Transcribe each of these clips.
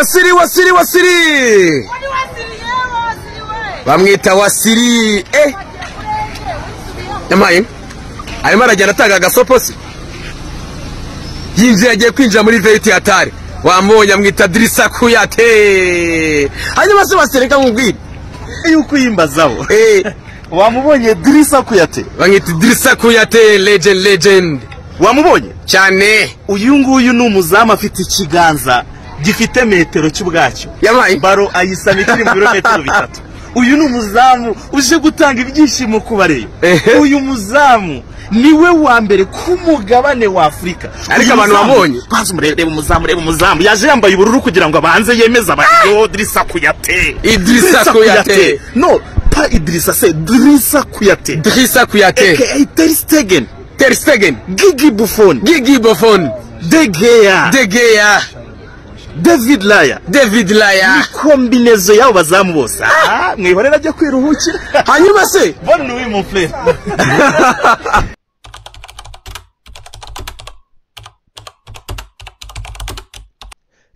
Wasiri, Wasiri, Wasiri, bamwita Wasiri. Yamaye arimo aragenda atanga agasopo se, yinjiye agiye kwinjira muri veti atari wamubonye, amwita Drissa Kouyaté. Hanyuma se Wasiri, reka nkubwire yuko uyimbazaho wamubonye Drissa Kouyaté, bamwita Drissa Kouyaté, legend, legend. Wamubonye cyane. Uyu nguyu ni umuzamu afite ikiganza gifite metero cy'ubwacyo. Yamaye baro ayisama ikiri mu birometero 3. Uyu ni umuzamu uje gutanga ibyishimo ku bareba. Uyu muzamu niwe wa mbere ku mugabane wa Afurika. Ariko abantu babonye kwanza umurebe umuzamu, reba umuzamu yaje yambaye ubururu kugira ngo abanze yemeze abayo. Drissa Kouyaté, Idrissa Kouyaté, no pa Idrissa, se Drissa Kouyaté, Drissa Kouyaté aka Ter Stegen, Ter Stegen, Gigi Buffon, Gigi Buffon, De Gea, De Gea, David Raya, David Raya. Ni kombinezo yabo bazamu bose. Mwihorera ajya kwiruhukira. Hanyuma se bonne nuit mon frère.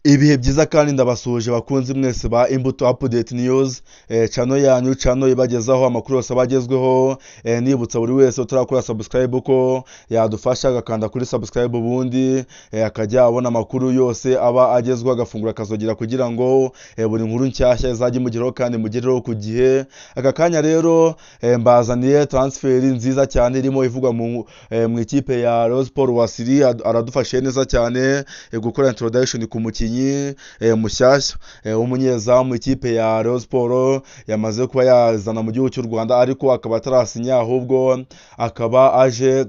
Ibihe byiza kandi ndabasuhuje bakunzi mwese ba Imbuto Update News, channel yanyu, channel ibagezaho amakuru yose abagezweho. Nibutsa buri wese utarakora subscribe ko yadufasha agakanda kuri subscribe, ubundi akajya abona amakuru yose aba agezweho, agafungura akazogera kugira ngo buri nkuru nshyashya izajye imugeraho kandi imugereho ku gihe. Aka kanya rero mbazaniye transfer nziza cyane irimo ivugwa mu ikipe ya Rayon Sports. Wasiri aradufashe neza cyane gukora introduction ku mukinnyi mushyashya w'umunyezamu ikipe ya Rayon Sports yamaze kuba yazana mu gihugu cy'u Rwanda, ariko akaba atarasinya, ahubwo akaba aje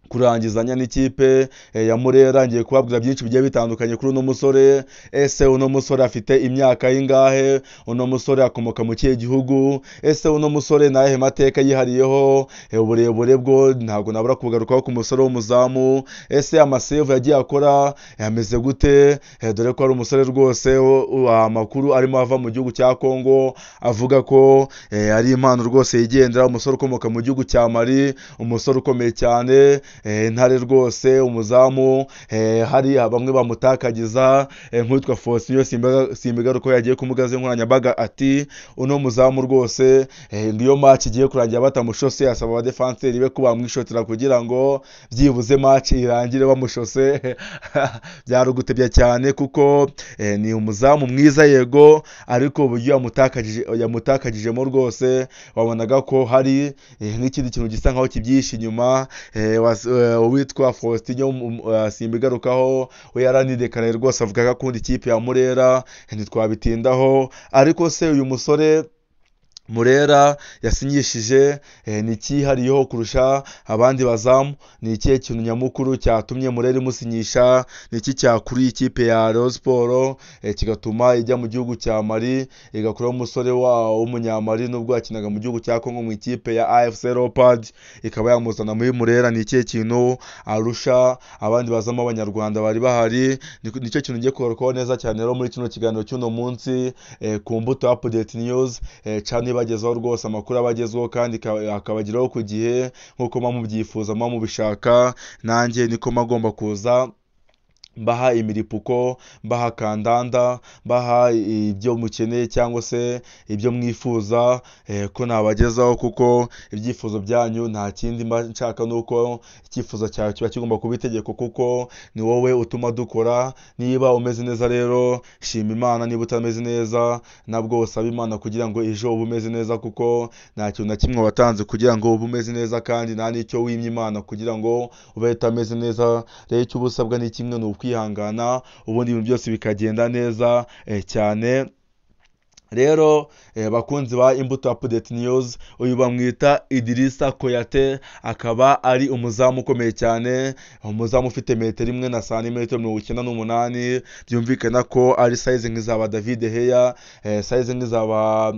kurangizanya n'ikipe ya Murera. Ngiye kubabwira byinshi bigiye bitandukanye kuri uno musore. Ese uno musore afite imyaka y'ingahe? Uno musore akomoka mu kihe gihugu? Ese uno musore nahe mateka yihariyeho? Uburebure bwo ntabwo nabura kugarukaho ku musore w'umuzamu. Ese amasevu yagiye akora yameze gute? Dore ko ari umusore rwose amakuru arimo ava mu gihugu cya Kongo avuga ko ari impano rwose yigendera, umusore ukomoka mu gihugu cya Mali, umusore ukomeye cyane, intare rwose, umuzamu. Hari bamwe bamutakagiza nk'uwitwa Faustin Simbigaruko yagiye ku mbuga nkoranyambaga ati uno muzamu rwose ngiyo match igiye kurangira batamushose, asaba abadefanseri be ko bamwishotera kugira ngo byibuze match irangire bamushose. Byarugutebya cyane kuko ni umuzamu mwiza yego, ariko uburyo yamutakagijemo rwose wabonaga ko hari nk'ikindi kintu gisa nkaho kibyishe inyuma. Uwitwa Faustin Simbigarukaho we yaranidekaraye rwose avuga ko akunda ikipe ya Murera, ntitwabitindaho. Ariko se uyu musore Murera yasinyishije ni cyihariyeho kurusha abandi bazamu? Ni ikihe kintu nyamukuru cyatumye Murera imusinyisha? Ni iki cyakuriye ikipe ya Rayon Sports kigatuma ijya mu gihugu cya Mali igakuraho umusore w'umunyamali nubwo yakinaga mu gihugu cya Kongo mu ikipe ya AFC Leopards, ikaba yamuzana muri Murera? Ni ikihe kintu arusha abandi bazamu b'abanyarwanda bari bahari? Nicyo kintu ngiye kugarukaho neza cyane rero muri kino kiganiro cy'uno munsi ku Mbuto Update News, channel bagezaho rwose amakuru abagezweho kandi akabageraho ku gihe nk'uko mubyifuza mubishaka. Nanjye niko magomba kuza mbaha imiripuko, mbaha kandanda, mbaha ibyo mukeneye cyangwa se ibyo mwifuza ko nabagezaho, kuko ibyifuzo byanyu nta kindi mba nshaka nuko icyifuzo cyawe kiba kigomba kuba itegeko, kuko ni wowe utuma dukora. Niba umeze neza rero shima Imana, niba utameze neza nabwo usaba Imana kugira ngo ejo ube umeze neza, kuko nta kintu na kimwe watanze kugira ngo ube umeze neza, kandi nta n'icyo wimye Imana kugira ngo ube utameze neza. Rero icyo uba usabwa ni kimwe, ni kwihangana, ubundi ibintu byose bikagenda neza cyane. Rero bakunzi ba Imbuto Update News, uyu bamwita Idrissa Kouyaté, akaba ari umuzamu ukomeye cyane, umuzamu ufite metero 1 na santimetero 98, byumvikana ko ari size nk'izaba David Heya, size nk'izaba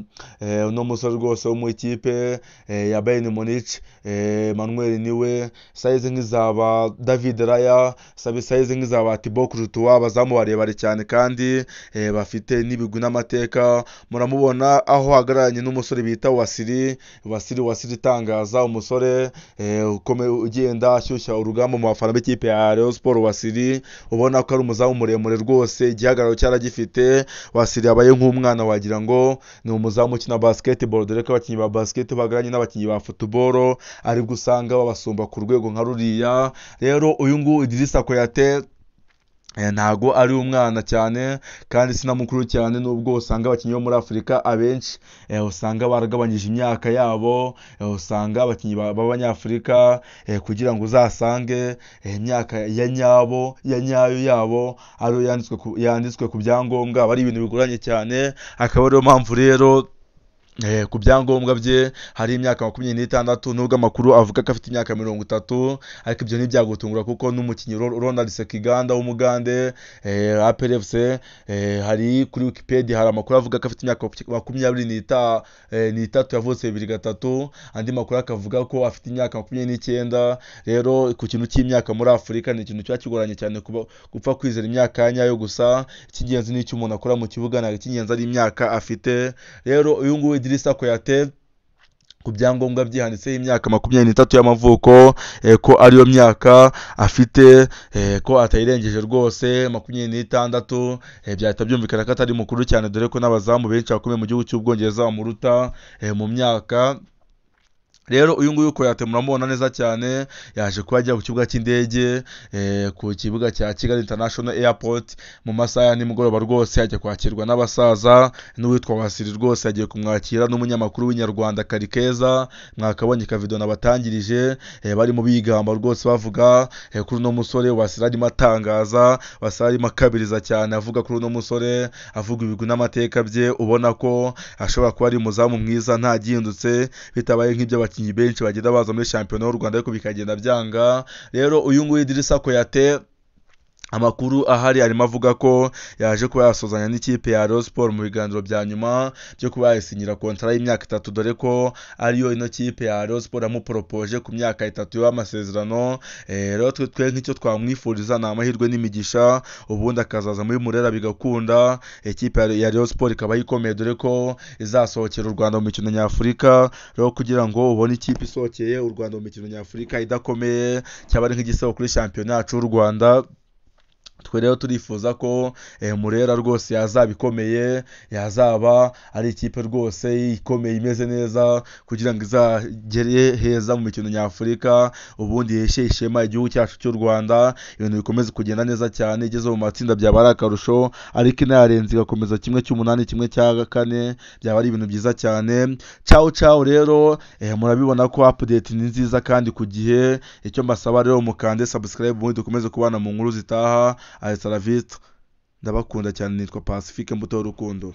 uno musore rwose wo mu ikipe ya Bayern Munich, Manuel Niwe, size nk'izaba David Raya, size nk'izaba Thibaut Courtois, abazamu barebare cyane kandi bafite n'ibigwi n'amateka Muramubona aho ahagararanye n'umusore bita Wasiri. Wasiri itangaza umusore ugenda ashyushya urugamba mu bafana b'ikipe ya Rayon Sport. Wasiri ubona ko ari umuzamu muremure rwose, igihagararo cyaragifite. Wasiri yabaye nk'umwana, wagira ngo ni umuzamu ukina basketball, dore ko abakinnyi ba basket bahagararanye n'abakinnyi ba football aribwo usanga babasumba ku rwego nka ruriya. Rero uyu nguyu Idrissa Kouyaté ntago ari umwana cyane kandi si na mukuru cyane, nubwo usanga abakinnyi bo muri Afurika abenshi usanga baragabanyije imyaka yabo. Usanga abakinnyi b'abanyafurika kugira ngo uzasange imyaka ya nyabo ya nyayo yabo ariyo yanditswe ku byangombwa, aba ari ibintu bigoranye cyane. Akaba ariyo mpamvu rero ku byangombwa bye hari imyaka 26, nubwo amakuru avuga ko afite imyaka 30, ariko ibyo ntibyagutungura kuko n'umukinnyi Ronald Sekiganda w'Umugande, APR FC, hari kuri Wikipedia hari amakuru avuga ko afite imyaka 23, yavutse 2003, andi makuru akavuga ko afite imyaka 29. Rero ku kintu cy'imyaka muri Afurika ni ikintu kiba kigoranye cyane gupfa kwizera imyaka ya nyayo, gusa icy'ingenzi ni icyo umuntu akora mu kibuga, ntabwo icy'ingenzi ari imyaka afite. Rero uyu nguyu Idrissa Kouyaté ku byangombwa byihanditseho imyaka 23 y'amavuko, ko ariyo myaka afite, ko atayirengeje rwose 26, byahita byumvikana ko atari mukuru cyane, dore ko n'abazamu benshi bakomeye mu gihugu cy'Ubwongereza bamuruta mu myaka. Rero uyu nguyu Kouyaté muramubona neza cyane, yaje kuba ajya ku kibuga cy'indege, ku kibuga cya Kigali International Airport mu masaha ya nimugoroba rwose, ajya kwakirwa n'abasaza n'uwitwa Wasiri rwose agiye kumwakira, n'umunyamakuru w'inyarwanda Karikeza. Mwakabonye kavido nabatangirije, barimo bigamba rwose bavuga kuri uno musore Wasiri, arimo atangaza, Wasiri arimo akabiriza cyane avuga kuri uno musore, avuga ibigwi n'amateka bye, ubona ko ashobora kuba ari umuzamu mwiza nta gihindutse, bitabaye nk'ibyo abakinnyi benshi bagenda baza muri shampiyona y'u Rwanda ariko bikagenda byanga. Rero uyu nguyu Idrissa Kouyaté amakuru ahari arimo avuga ko yaje kuba yasozanya n'ikipe ya Rayon Sport mu biganiro bya nyuma byo kuba yasinyira kontara y'imyaka 3, dore ko ariyo ino kipe ya Rayon Sport yamuporopoje ku myaka 3 y'amasezerano. Rero twe nk'icyo twamwifuriza ni amahirwe n'imigisha, ubundi akazaza muri Murera bigakunda, ikipe ya Rayon Sport ikaba ikomeye, dore ko izasohokera u Rwanda mu mikino nyafurika. Rero kugira ngo ubone ikipe isohokeye u Rwanda mu mikino nyafurika idakomeye cyaba ari nk'igisebo kuri shampiyona yacu y'u Rwanda. Twe rero turifuza ko Murera rwose yazaba ikomeye, yazaba ari ikipe rwose ikomeye imeze neza, kugira ngo izagere heza mu mikino nyafurika, ubundi yeshe ishema igihugu cyacu cy'u Rwanda, ibintu bikomeze kugenda neza cyane. Igeze mu matsinda byaba ari akarusho, ariko inayarenze igakomeza 1/8, 1/4, byaba ari ibintu byiza cyane. Ciao ciao. Rero murabibona ko update ni nziza kandi ku gihe. Icyo mbasaba rero, mukande subscribe ubundi dukomeze kubana mu nkuru zitaha. Hasta la vista, ndabakunda cyane, nitwa Pacifique Mbuto y'Urukundo.